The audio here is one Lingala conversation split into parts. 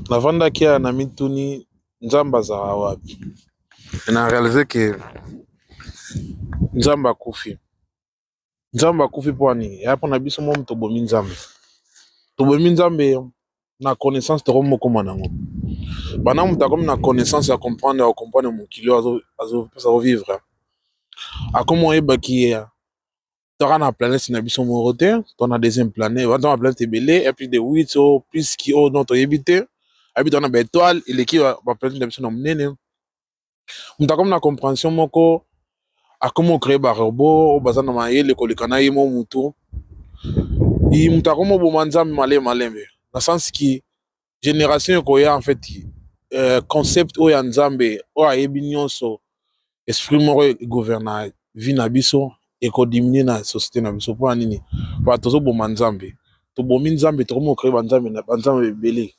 Navandaki awa na mituni Nzambe azalaka wapi? Na realiser que Nzambe akufi. Nzambe akufi mpo nini? Eya mpona biso moko tobomi Nzambe. Tobomi Nzambe na connaissance tokomi mokoma nango. Banda moto akomi na connaissance ya comprendre, ya comprendre mokili oyo azo vivre, akomi oyebaki ye toka na planète na biso moko te, to na deuxième planète, to na planète ebele ya plus de 8 o plus ki oyo non toyebi te. Ayebi toka na ba étoile eleki ba planète na biso na monene. Moto akomi na compréhension moko, akomi ocréer ba robot oyo baza na mayele koleka na ye mo mutu. Moto akomi oboma Nzambe malembe malembe, na sens ki génération ekoya, en fait, concept oyo ya Nzambe oyo ayebi nyonso, esprit moko egouverna vie na biso, ekodiminuer na société na biso. Mpona nini? Po tozoboma Nzambe, tobomi Nzambe, tokomi ocréer banzambe na banzambe ebele.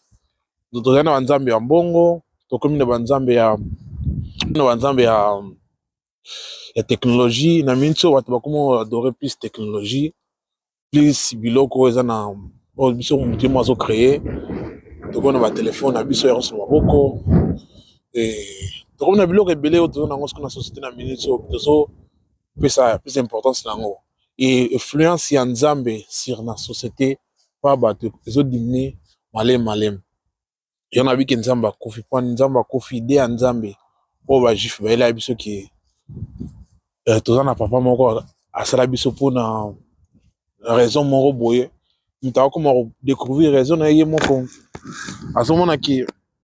Tozali na banzambe ya mbongo, tokomi na banzambe ya na banzambe ya technologie. Na miniti oyo bato bakomi adorer plus technologie, plus biloko oyo eza na oyo biso motu mo azocréer. Tokomi na batelefone na biso ya nyonso na maboko, tokomi na biloko ebele oyo toza nango sikoyo na société. Na miniti oyo tozopesa plus importance na yango, e influence ya Nzambe sur na société mpa bato ezodiminuer maleme maleme. Yo nabiki Nzambe akufi mpo Nzambe akufi. Idée ya Nzambe oyo bajuif bayelaka biso ke toza na papa moko asala biso mpona raison moko boye, moto akokoma kodécouvrir raison na ye moko, azomona ke